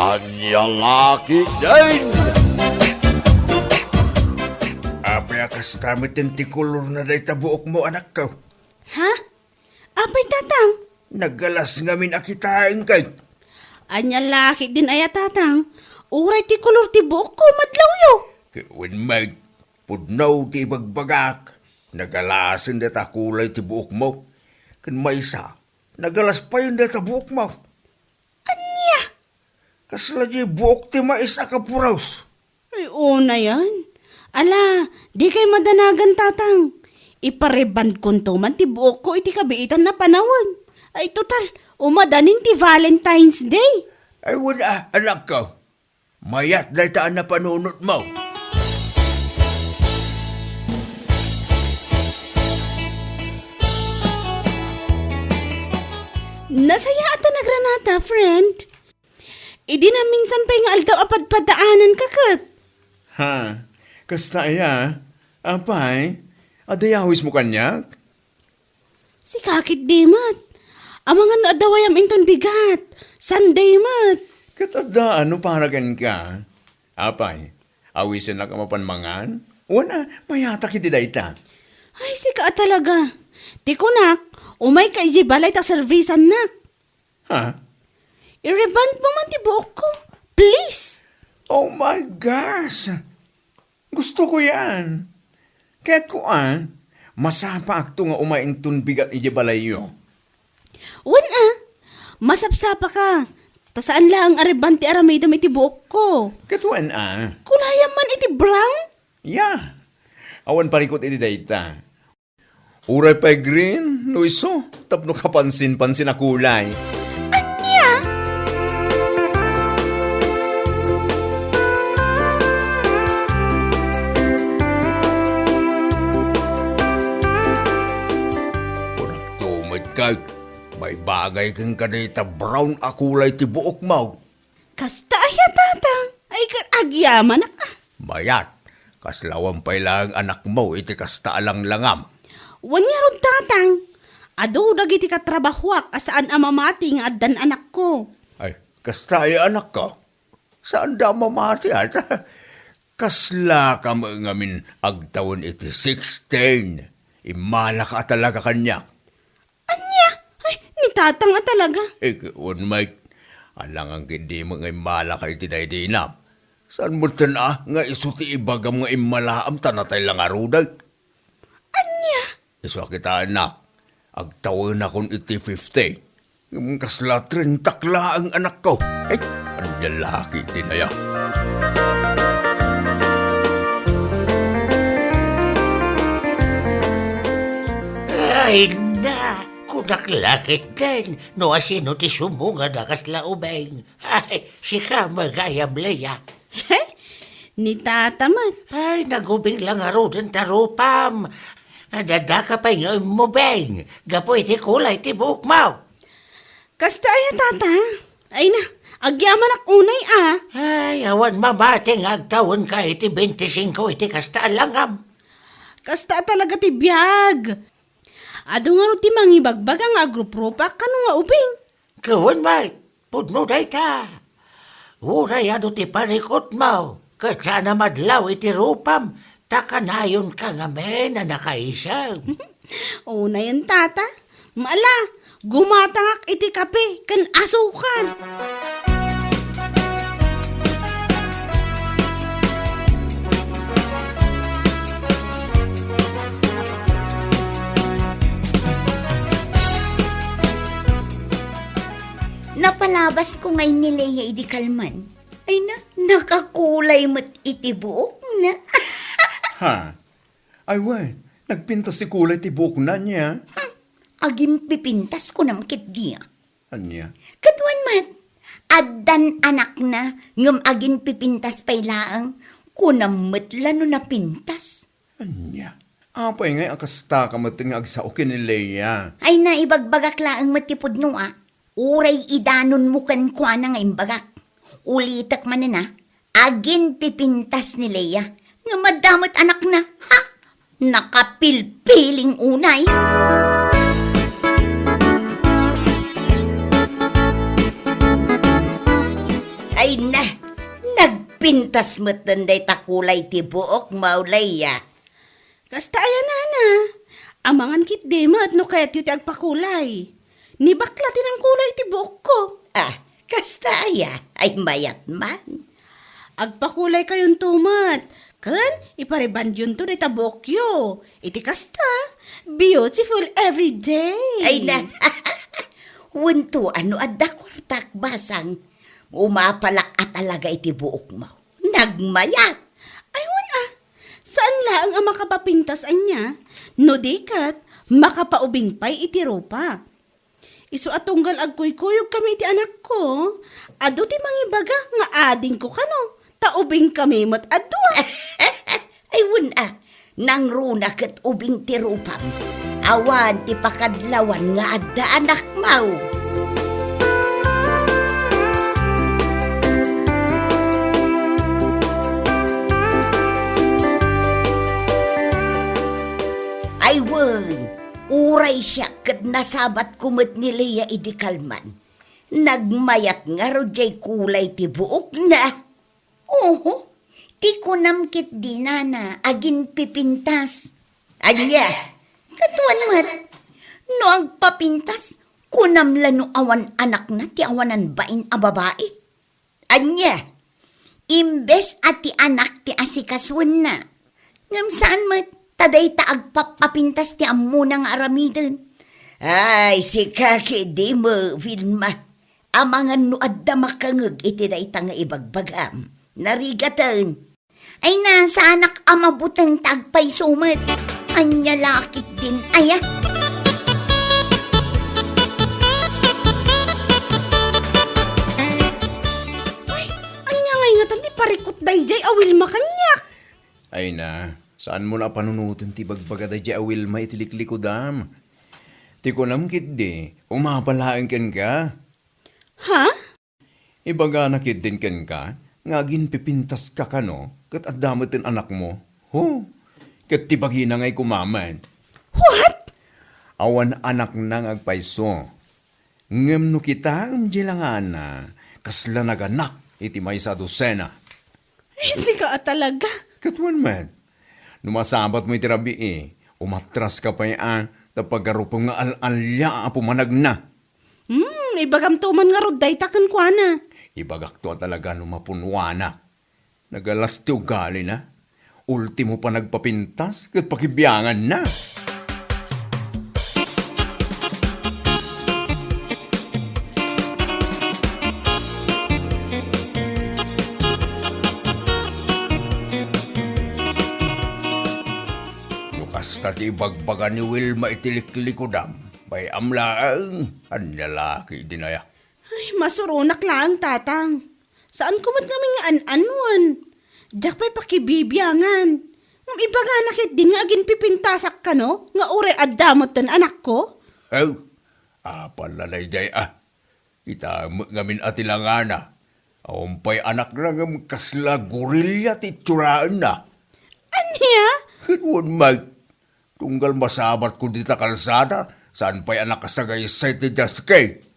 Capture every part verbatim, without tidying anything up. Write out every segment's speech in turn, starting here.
Ania la ketdin? Apay a kasta met ti kolorna dayta buokmo, anakko? Ha? Apay, Tatang? Nagalas ngamin a kitaenka. Ania la ketdin aya, Tatang? Uray ti kolor ti buokko, madlawyo. Ket wen met, pudno ti ibagbagak, nagalasen dayta kulay ti buokmo. Ken maysa, nagalas payen dayta buokmo. Ania? Kasla diay buok ti mais a kapuros. Ay, unayen. Ala, dikay madanagan, Tatang. Iparebandkonto man ti buokko iti kabiitan a panawen. Ay, total, umadanin ti Valentine's Day. Ay, wen a, anakko. Mayat dayta a napanunotmo. Nasayaat a nagranata, friend. Idi naminsan pay nga aldaw a padpadaananka ket. Ha? Kasta aya? Apay, adda yawismo kaniak? Sika ketdi met. Amangan no adda wayam inton bigat. Sunday met. Ket adda no para kenka? Apay, awisennak a mapan mangan? Wen a, mayatak iti dayta. Ay, sika a talaga. Ti kunak, umayka idiay balay ta serbisannak. Ha? I-rebond mo man ti buokko, please. Oh my gosh! Gusto ko yan. Kayatko a, masapaakto nga umay inton bigat idiay balayyo. Wen a, masapsapaka. Ta saan laeng a rebond ti aramidem iti buokko. Ket wen a. Kulayam man iti brown? Ya. Awan parikut iti dayta. Uray pay green, no isu, tapno kapansin-pansin a kulay. Ania? Kunakto met kay, maibagay kenka dayta brown a kulay ti buokmo. Kasta aya, Tatang? Ay, ka-, agyamanak a. Mayat, kasla awan pay laeng anakmo iti kasta a langlangam. Wen ngarud, Tatang. Adu dagiti katrabahoak a saan a mamati nga addan anakko. Ay, kasta aya, anakko? Saanda a mamati, ata? Kaslaka met ngamin agtawen iti sixteen. Immalaka a talaga kaniak. Ania? Ay, ni Tatang a talaga. Eh, ket wen met, alangan ketdi met nga immalaka iti daydi inam. Saan metten a nga isu ti ibagam nga immalaam ta natay la ngaruden? Ania? Isu a kitaennak, agtawenakon iti fifty. Ngem kasla treinta laeng, anakko. Ay, ania la ketdin aya? Ay, na, kunak la ketdin, no asino ti sumungad a kasla ubing. Ay, sika met gayam, Lea. Ni Tata met. Ay, nagubing la ngaruden ta rupam. Adda ka pay nga immubing gapu iti kulay ti buokmo. Kasta aya, Tata? Ay na, agyamanak unay a. Ay, awan mamati nga agtawenka iti bente singko iti kasta a langam. Kasta talaga ti biag. Adu ngarud ti mangibagbaga nga agruprupak kano nga ubing. Ket wen met, pudno dayta. Uray adu ti parikutmo, ket saan a madlaw iti rupam, ta kanayonka ngamin a nakaisem. Unayen, Tata. Ala, gumatangak iti kape ken asukar. Napalabasko ngay ni Lea idi kalman. Ay na, nakakulay met iti buokna. Ha? Ay wen, nagpintas ti kulay ti buokna nia. Hmm, agimpipintas kunam ketdi a. Ania? Ket wen met, addan anakna, ngem agimpipintas pay laeng, kunam met la no napintas. Ania? Apay ngay a kastaka met nga agsao ken ni Lea? Ay na, ibagbagak laeng met ti pudno a. Uray idanonmo kenkuana nga imbagak. Ulitek manen a, agimpipintas ni Lea. Ngem adda met anakna. Ha? Nakapilpiling unay. Ay na, nagpintas met dayta kulay ti buokmo, Leia. Kasta aya, nana. Amangan ketdi met no kayatyo ti agpakulay. Ni bakla ti nangkulay iti buokko. Ah, kasta aya? Ay, mayat man. Agpakulaykayon met, ken iparebondionto dayta buokyo. Iti kasta, beautiful every day. Ay na, wen to, no adda kuartak, basang. Umapalak a talaga iti buokmo. Nagmayat. Ay, wen a. Saan laeng a makapapintas ania, no di ket makapaubing pay iti rupa. Isu a tunggal agkuykuyogkami iti anakko, adu ti mangibaga nga adingko kano, ta ubingkami met a dua. Ay, wen a, nangruna ket ubing ti rupam. Awan ti pakadlawan nga adda anakmo. Ay wen, uray siak ket nasabatko met ni Leia idi kalman. Nagmayat ngarud jay kulay ti buokna. Oho, ti kunam ketdi, nana, aginpipintas. Ania? Ket wen met, no agpapintas, kunam la no awan anakna ti awanan bain a babai. Ania? Imbes a ti anak ti asikasuenna. Ngem saan met, ta dayta agpappapintas ti ammona nga aramiden. Ay, sika ketdi met, Vilma. Amangan no adda makangeg iti dayta nga ibagbagam. Narigaten. Ay na, saanak a mabuteng ta agpayso met. Ania la ketdin aya? Ay, ania ngay ngatan ti parikut dayjay a Wilma kaniak? Ay na, saanmo a panunoten ti ibagbaga dayjay a Wilma iti liklikudam. Ti kunam ketdi, umapa laeng kenka. Ha? Ibagana ketdin kenka nga aginpipintaska kano ket adda met ti anakmo. Ho, ket ti bagina ngay kumamen. What? Awan anakna nga agpayso. Ngem no kitaem di langana, kasla naganak iti maysa a dosena. Ay, sika a talaga. Ket wen met, no masabatmo iti rabii, umatraska pay a, ta pagarupem nga al-alia a pumanagna. Hmm, ibagamto man ngarud dayta kenkuana. Ibagakto a talaga no mapunuana. Nagalas ti ugalina. Ultimo panagpapintas ket pakibianganna. No kasta ti ibagbaga ni Wilma iti liklikudam, bay-am laeng, ania la ketdin aya? Ay, masuronak laeng, Tatang. Saanko met ngamin nga an-anuen. Diak pay pakibibiangan. Ngem ibagana ketdin nga aginpipintasak kano nga uray adda met ti anakko? Aw, apay la daydiay a. Kitaem met ngamin a ti langana. Awan pay anakna ngem kasla gorilla ti itsuranna. Ania? Ket wen met, tunggal masabatko dita kalsada, saan pay a nakasagaysay ti diaske.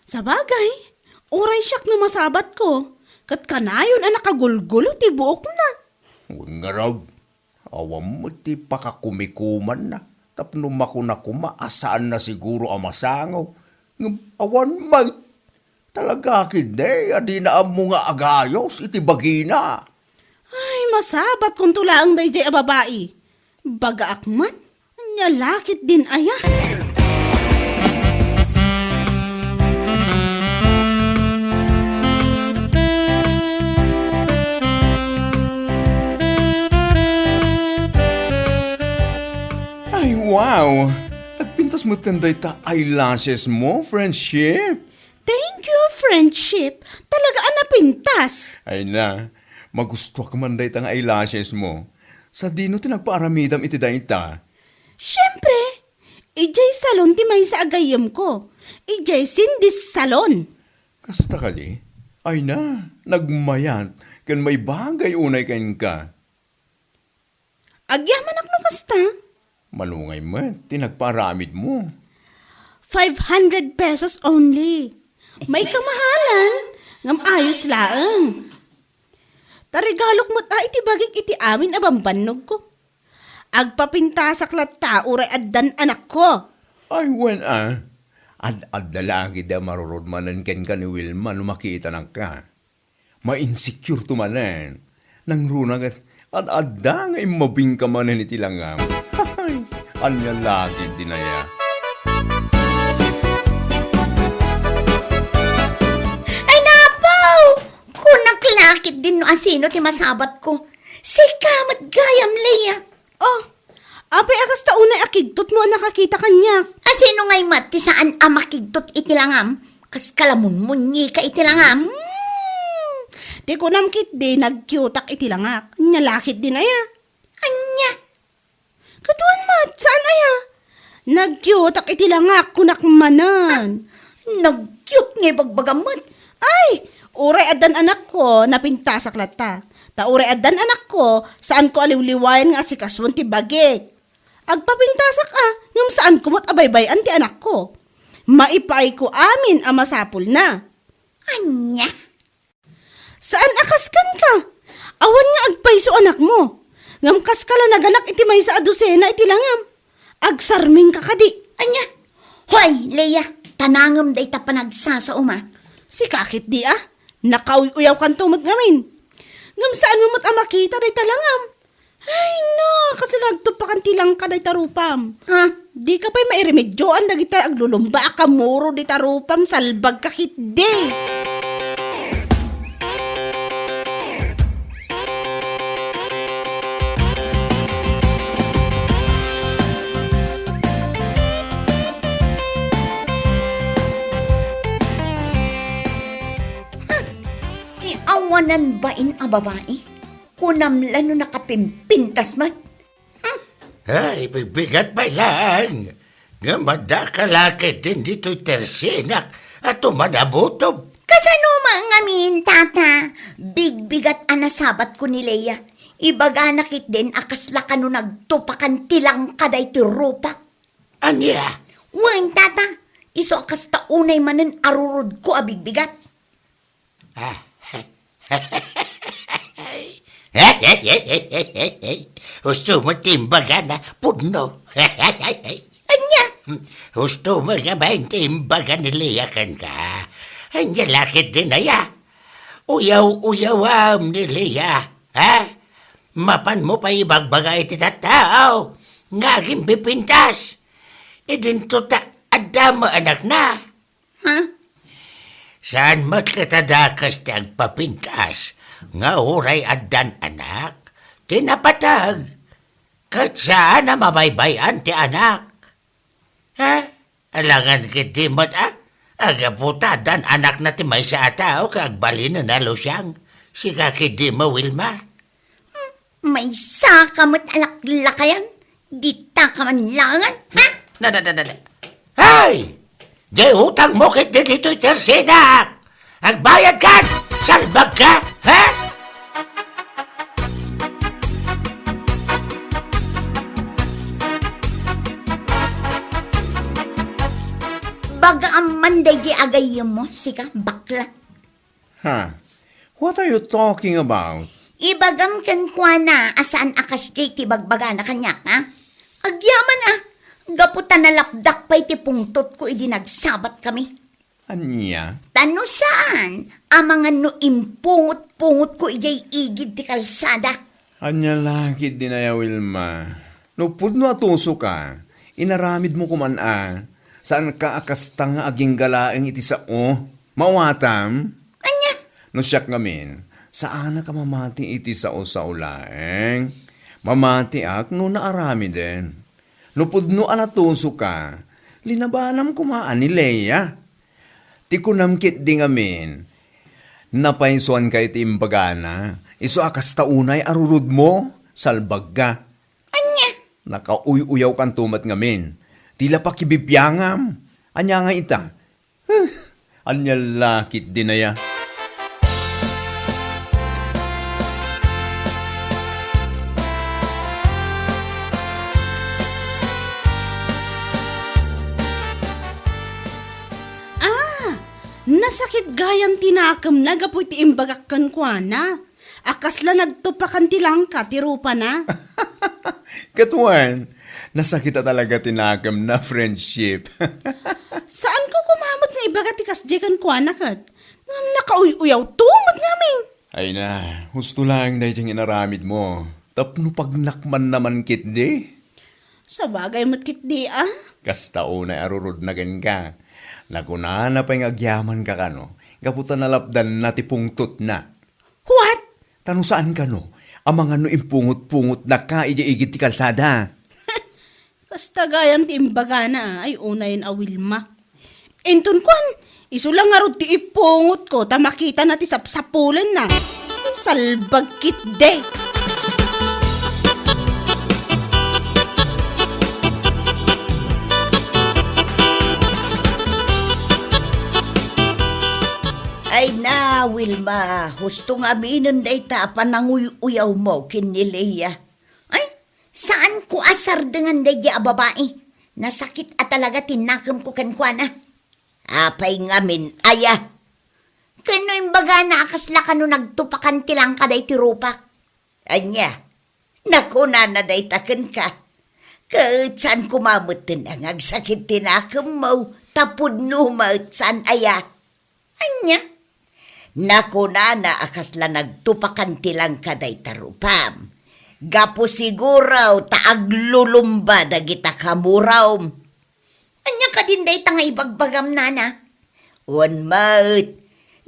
Sabagay, uray siak no masabatko, ket kanayon a nakagulgulo ti buokna. Wen ngarud, awan met ti pakakumikumanna, tapno makuna koma a saanna siguro a masango. Ngem awan met. Talaga ketdi a dina ammo nga agayos iti bagina. Ay, masabatkonto laeng daydiay a babai. Bagaak man, ania la ketdin aya? Ay, wow! Nagpintas metten dayta eyelashes mo, friendship. Thank you, friendship. Talaga a napintas. Ay na, magustuak man dayta nga eyelashes mo. Sadino ti nagpaaramidam iti dayta? Siempre, idiay salon ti maysa a gayyemko. Idiay Cindy's Salon. Kasta kadi? Ay na, nagmayat ken maibagay unay kenka. Agyamanak no kasta. Malungay met ti nagpaaramidmo. Five hundred pesos only. May kamahalan, Ngem ayos laeng. Ta regalok met a iti bagik iti amin a bambannogko. Agpapintasak latta uray addan anakko. Ay, wen a. Ad-adda la ketdi a marurod manen kenka ni Wilma no makitanakka. Ma-insecure to manen. Nangruna ket ad-adda nga immabingka manen iti langam. Ay, ania la ketdin aya? Ay, napaw! Kunak la ketdin no asino ti masabatko. Sika met gayam, Lea. Oh, apay a kasta unay a kigtotmo a nakakita kaniak? Asino ngay met ti saan a makigtot iti langam? Kas kalamunmunnyika iti langam? Hmm. Ti kunam ketdi, nagkiutak iti langak. Ania la ketdin aya? Ania? Kaduan met, saan aya? Nagkiutak iti langak, kunak manen. Ah, nagkiut nga ibagbagam met. Ay, uray addan anakko, napintasak latta. Ta uray addan anakko, saanko a liwliwayan nga asikasuen ti bagik. Agpapintasak a, ngem saanko met a baybay-an ti anakko. Maipaayko amin a masapulna. Ania? Saan a kaskan ka? Awan nga agpayso anakmo. Ngem kaska la naganak iti maysa a dosena iti langam. Agsarmingka kadi. Ania? Hoy, Lea, tanangem dayta panagsasaom a. Sika ketdi a. Nakauy-uyawkanto met ngamin. Ngem saanmo met a makita dayta langam. Ay, no, kasla nagtupakan ti langka dayta rupam. Ha? Dika pay mairemedioan dagita aglulumba a kamuro dita rupam, salbagka ketdi. Ha? Ti awanan bain a babai? Kunam la no nakapimpintas met? Hmm? Ay, bigbigat pay laeng. Ngem adda ka la ketdin ditoy tersinak a tumanabutob. Kasano man ngamin, tata? Bigbigat a nasabatko ni Lea. Ibagana ketdin a kasla kano nagtupakan ti langka daytoy rupak. Ania? Wen, tata, isu a kasta unay manen a rurodko a bigbigat. Ah. Husto met ti imbagana, pudno. Ania? Husto met nga bain ti imbaga ni Lea kenka. Ania la ketdin aya? Uyaw-uyawam ni Lea, ha? Mapanmo pay ibagbaga iti tattao nga agimpipintas. Idinto ta adda met anakna. Ha? Saan met ket a dakes ti agpapintas nga uray addan anak ti napateg, ket saan a mabaybay-an ti anak? Ha? Alangan ketdi met a, a gapu ta addan anakna ti maysa a tao ket agbalinen a lusiang. Sika ketdi met, Wilma. Hmm, maysa ka met a laklakayan, dita ka man laengen, ha? Na, na, na, na, na. Hay! Diay utangmo ketdi ditoy tersinak! Agbayadkan! Salbagka, ha? Bagaam man daydi agayyemmo, sika, bakla. Ha? What are you talking about? Ibagam kenkuana a saan a kasdiay ti bagbagana kaniak, ha? Agyaman a, gapu ta nalapdak pay ti pungtotko idi nagsabatkami. Ania? Ta no saan, amangan no impungot-pungotko idiay igid ti kalsada. Ania la ketdin aya, Wilma? No pudno a tusoka, inaramidmo koman a, saanka a kasta nga agingga laeng iti sao. Maawatam? Ania? No siak ngamin, saanak a mamati iti sao-sao laeng. Mamatiak no naaramiden. No pudno a natusoka, linabanam koma a ni Lea. Ti kunam ketdi ngamin, napaysuanka iti imbagana, isu a kasta unay a rurodmo, salbagka. Ania? Nakauy-uyawkanto met ngamin. Ti la pakibibiangam. Ania nga ita? Huh, ania la ketdin aya? Ah, na Sakit gayam ti nakemna gapu iti imbagak kenkuana a kasla nagtupakan ti langka ti rupana. Ket wen, nasakit a talaga ti nakemna, friendship. Saanko koma met nga ibaga ti kasdiay kenkuana ket ngem nakauy-uyawto met ngamin. Ay na, husto laeng daytoy nga inaramidmo. Tapno pagnakmanna man ketdi. Sabagay met ketdi, a? Kasta unay a rurudna kenka. Nakunana pay nga agyamanka kano, gapu ta nalapdanna ti pungtotna. What? Ta no saan kano, amangan no impungotpungotnaka idiay igid ti kalsada. Kasta gayam ti imbagana, ay unayen a Wilma. Inton kuan, isu la ngarud ti ipungotko ta makitana ti sapsapulenna. Salbag ketdi. Ay na, Wilma, husto nga aminen dayta a pananguy-uyawmo ken ni Lea. Ay, saanko a sardengan daydiay a babai. Nasakit a talaga ti nakemko kenkuana. Apay ngamin aya? Ken no imbagana a kasla kano nagtupakan ti langka daytoy rupak? Ania? Nakunana dayta kenka. Ket saan koma metten a nga agsakit ti nakemmo, ta pudno met, saan aya? Ania? Nakunana a kasla nagtupakan ti langka dayta rupam. Gapu siguro ta aglulumba dagita kamurom. Ania kadin dayta nga ibagbagam, nana? Wen met,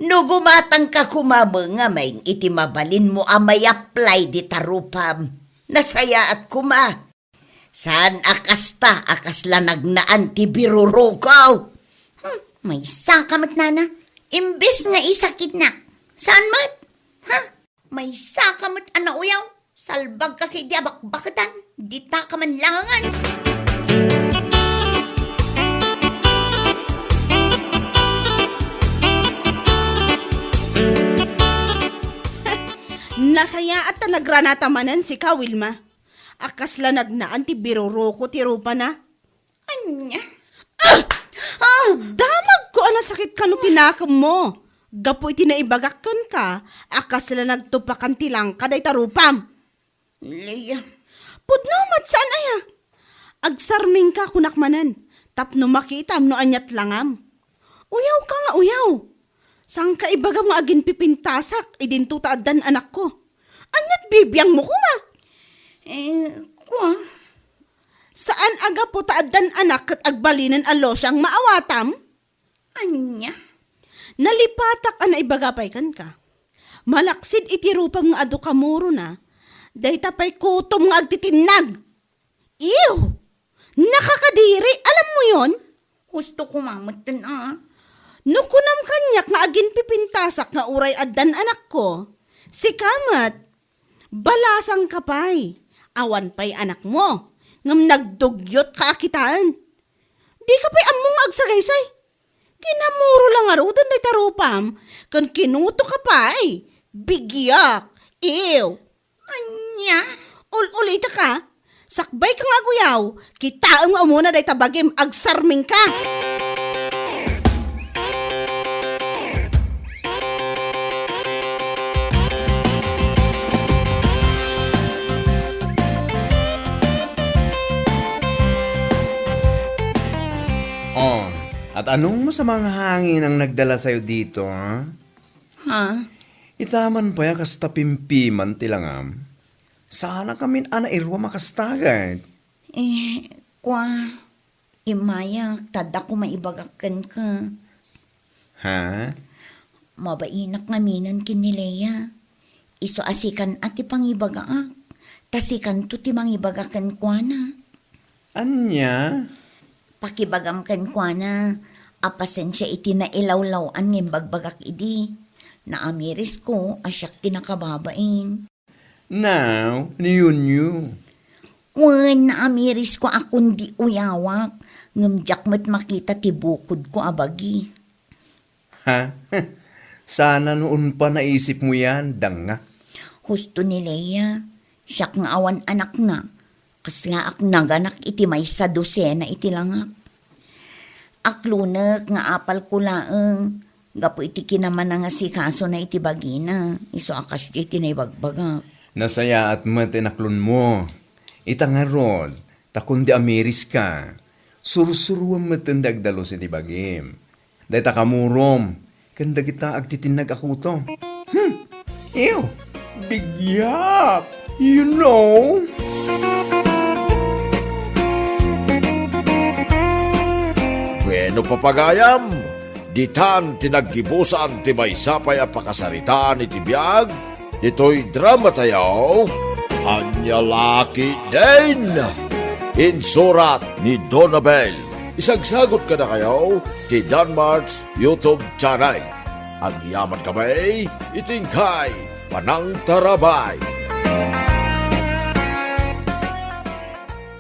no gumatangka koma ngamin iti mabalinmo a mayaplay dita rupam, nasayaat koma. Saan a kasta a kasla nagnaan ti biruruko? Hmm, maysaka met, nana. Imbes nga isakitnak, saan met? Ha? Maysaka met a nauyaw. Salbagka ketdi a bakbaketan. Ditaka man langen. Nasayaat ta nagranata manen sika, Wilma. A kasla nagnaan ti biruruko ti rupana. Ania? Ah! Ah! Damagko a nasakit kano ti nakemmo. Gapu iti naibagak kenka a kasla nagtupakan ti langka dayta rupam. Lea. Pudno met, saan aya? Agsarmingka kunak manen, tapno makitam no aniat langam. Uyawka nga uyaw. Saanka ibagam nga aginpipintasak idinto ta addan anakko. Aniat bibiangmo koma? Eh, kua? Saan a gapu ta addan anak ket agbalinen a losiang maawatam? Ania? Nalipatak a naibaga pay kenka. Malaksid iti rupam nga adu kamurona, dayta pay kutom nga agtitinnag. Ew! Nakakadiri, alam mo yon? Husto koma metten a. No kunam kaniak nga aginpipintasak nga uray addan anakko, sika met, balasangka pay. Awan pay anakmo, ngem nagdugyot ka a kitaen. Dika pay ammo nga agsagaysay. Kinamuro la ngaruden dayta rupam, ken kinutoka pay. Bigiak. Ew. Ania? Ul-ulitek a. Sakbayka nga aguyaw, kitaem nga umuna dayta bagim, agsarmingka. Oh, at anong masamang hangin ang nagdala sa'yo dito, ha? Ha? Itaman pay a kasta pimpiman ti langam. Saan a kamin a nairuam a kasta ket? Eh, kua, immayak, ta adda ko maibagak kenka. Ha? Mabainak ngaminen ken ni Lea. Isu a sikan a ti pangibagaak, ta sikanto ti mangibaga kenkuana. Ania? Pakibagam kenkuana a pasensia iti nailawlaw-an nga imbagbagak idi. Naamirisko a siak ti nakababain. Now, niyunyo. Wen, naamirisko a kundi uyawak, ngem diak met makita ti bukodko a bagi. Ha? Sana no unpa naisipmo yan, danga. Husto ni Lea, siak nga awan anakna, kaslaak naganak iti maysa dosena iti langak. Aklonek nga apalko laeng, gapu iti kinamanangasikasona iti bagina, isu a kasdiay ti naibagbagak. Nasayaat met ti naklonmo. Ita ngarud, ta kundi amiriska, sursuruem met ti agdalus iti bagim. Dayta kamurom, ken dagita agtitinnag a kuto. Hmm, ew, bigyat, you know? Bueno, papagayam, ditan ti naggibusan ti maysa pay a pakasaritaan iti biag ditoy drama tayo, Ania La Ketdin. Insurat ni Donabel. Isagsagot kadakayo ti Danmart's YouTube channel. Agyaman kami iti inkay panangtarabay.